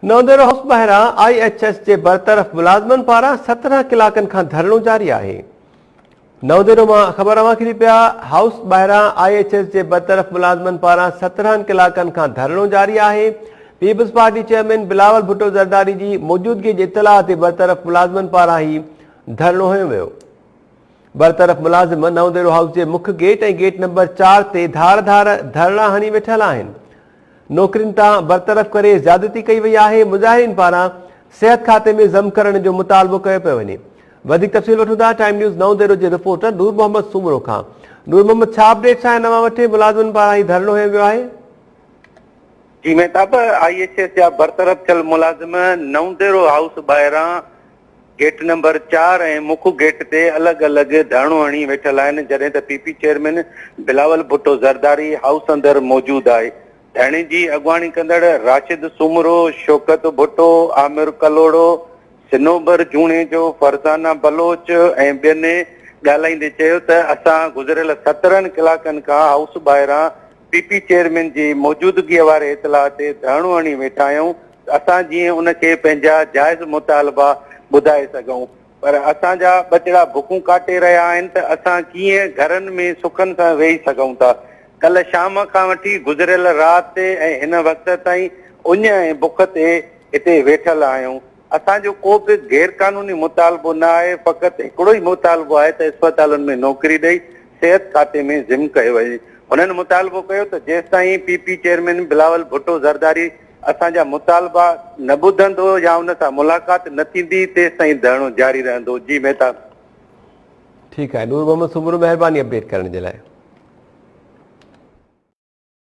نئون ديرو هائوس ٻاهران I H S جي برطرف ملازمن پاران 17 ڪلاڪن کان ڌرڻو جاري آهي. نئون ديرو مان خبر اوهان کي ڏئي پيا هائوس ٻاهران I H S جي برطرف ملازمن پاران 17 ڪلاڪن کان ڌرڻو جاري آهي. Peoples party chairman Bilawal Bhutto Zardari جي موجودگي جي اطلاع تي برطرف ملازمن پاران هي ڌرڻو هنيو ويو. برطرف ملازم نئون ديرو هائوس جي مک گيٽ ۽ گيٽ نمبر 4 تي ڌار ڌار ڌرڻا هڻي ويٺل آهن. نوڪرين تان برطرف ڪري زيادتي ڪئي وئي آهي، مظاهرين پاران صحت کاتي ۾ ضم ڪرڻ جو مطالبو ڪيو پيو وڃي. وڌيڪ تفصيل وٺون ٿا ٽائيم نيوز نئون ديرو جي رپورٽر نور محمد سومرو کان. نور محمد ڇا اپڊيٽس آهن اوهان وٽ ملازمن پاران هي ڌرڻو هنيو ويو آهي؟ جي مهتاب، I H S جا برطرف ٿيل ملازم نئون ديرو هائوس ٻاهران گيٽ نمبر چار ۽ مک گيٽ تي الڳ الڳ ڌرڻو هڻي ويٺل آهن، جڏهن ته P P chairman Bilawal Bhutto Zardari house اندر موجود آهي. ڌرڻي جي اڳواڻي ڪندڙ راشد سومرو، شوڪت ڀٽو، عامر ڪلهوڙو، صنوبر جوڻيجو، فرزانه بلوچ ۽ ٻين ڳالهائيندي چيو ته اسان گذريل 17 ڪلاڪن کان هائوس ٻاهران پي پي چيئرمين جي موجودگي واري اطلاع تي ڌرڻو هڻي ويٺا آهيون ته اسان جيئن ان کي پنهنجا جائز مطالبا ٻڌائي سگهون پر اسان جا ٻچڙا بکون ڪاٽي رهيا آهن ته اسان ڪيئن گهرن ۾ سکن سان ويهي سگهون ٿا. ڪلهه شام کان وٺي گذريل رات ۽ هن وقت تائين اڃ ۽ بک تي هتي ويٺل آهيون. اسان جو ڪو به غير قانوني مطالبو نه آهي، فقط هڪڙو ئي مطالبو آهي ته اسپتالن ۾ نوڪري ڏئي صحت کاتي ۾ ضم ڪيو وڃي. هنن مطالبو ڪيو ته جيستائين P P chairman Bilawal Bhutto Zardari اسان جا مطالبا نه ٻڌندو يا ان سان ملاقات نه ٿيندي تيستائين ڌرڻو جاري رهندو. جي مهتاب. ٺيڪ آهي نور محمد سومرو مهرباني اپڊيٽ ڪرڻ جي لاء.